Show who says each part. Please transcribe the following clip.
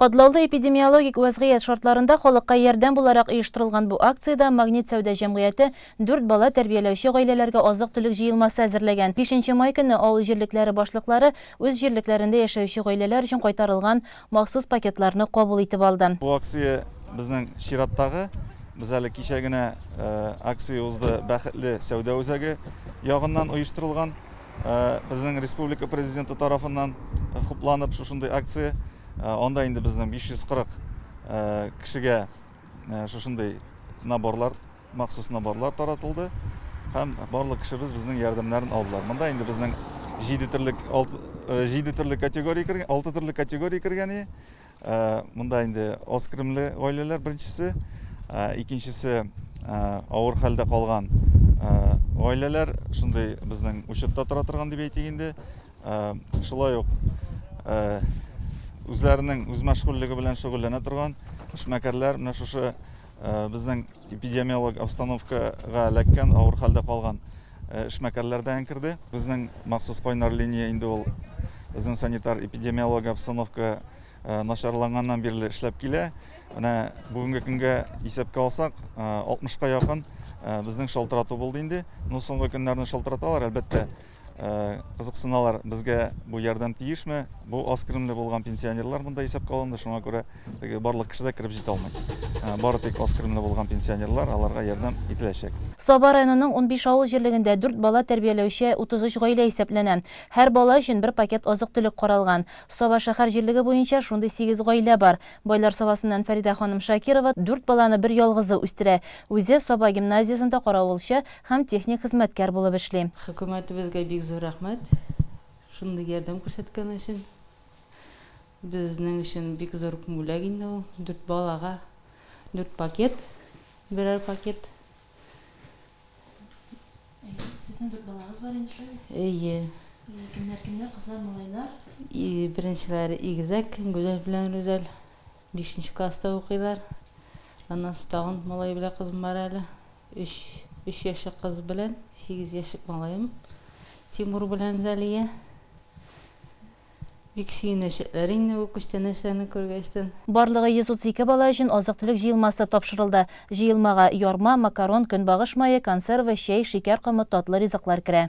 Speaker 1: Катлаулы эпидемиологик вәзгыять шартларында халыкка ярдәм буларак оештырылган бу акциядә Магнит сәүдә җәмгыяте дүрт бала тәрбияләүче гаиләләргә азык-төлек җыелмасы әзерләгән. Бишенче май көнне авыл җирлекләре башлыклары үз җирлекләрендә яшәүче гаиләләр өчен кайтарылган махсус пакетларны кабул итеп алды.
Speaker 2: Бу акция безнең чираттагы. Без әле кичә генә акция узды Бәхетле сәүдә үзәге ягыннан оештырылган. Безнең республика президенты тарафыннан хупланып шушындый акция. Анда инде безнең 540 кешегә шушындый наборлар, махсус наборлар таратылды. Һәм барлык кешебез безнең ярдәмнәрен алдылар. Монда инде безнең 7 төрле 7 төрле категория кергән, 6 төрле категория кергән. Монда инде аз керемле гаиләләр беренчесе, икенчесе авыр хәлдә калган гаиләләр, шундый безнең учетта тора торган дип әйтик инде. Шулай ук үзләренең үзмәшгульлеге белән шөгыльләнә торган эшмәкәрләр, менә шушы безнең эпидемиолог обстановкага эләккән, авыр хәлдә калган эшмәкәрләр дә керде. Безнең махсус кайнар линия инде ул безнең санитар эпидемиология обстановка начарланганнан бирле эшләп килә. Менә бүгенге көнгә исәпкә алсак, 60-ка якын безнең шалтырату булды инде. Ну, соңгы көннәрне шалтыраталар, әлбәттә. Кызыксыналар, безгә бу ярдәм тиешме? Бу аз керемле булган пенсионерлар монда исәпкә алынды, шуңа күрә теге барлык кеше дә кереп җитә алмый. Бары тик аз керемле булган пенсионерлар, аларга ярдәм ителәчәк.
Speaker 1: Саба районының 15 авыл җирлегендә дүрт бала тәрбияләүче 33 гаилә исәпләнә. Һәр бала өчен бер пакет азык-төлек каралган. Саба шәһәр җирлеге буенча шундый сигез гаилә бар. Байлар Сабасыннан Фәридә ханым Шакирова дүрт баланы бер ялгызы үстерә. Үзе Саба гимназиясендә каравылчы һәм техник хезмәткәр булып эшли.
Speaker 3: Хөкүмәтебезгә бик зур рәхмәт, шундый ярдәм күрсәткән өчен. Безнең өчен бик зур бүләк инде ул. Дүрт балага дүрт пакет, берәр пакет.
Speaker 1: Сезнең дүрт балагыз бар инде, шулай бит?
Speaker 3: Әйе.
Speaker 1: Кемнәр, кемнәр, кызлар, малайлар?
Speaker 3: Беренчеләре игезәк, Гүзәл белән Рүзәл. Бишенче класста укыйлар. Аннан соң тагын малай белән кызым бар әле. Өч, өч яшьлек кыз белән сигез яшьлек малаем Тимур белән Зәлия. Бик сөенәчәкләр инде бу күчтәнәчләрне күргәчтен.
Speaker 1: Барлыгы 132 бала өчен азык-төлек җыелмасы тапшырылды. Җыелмага ярма, макарон, көнбагыш мае, консерва, чәй, шикәр комы, татлы ризыклар керә.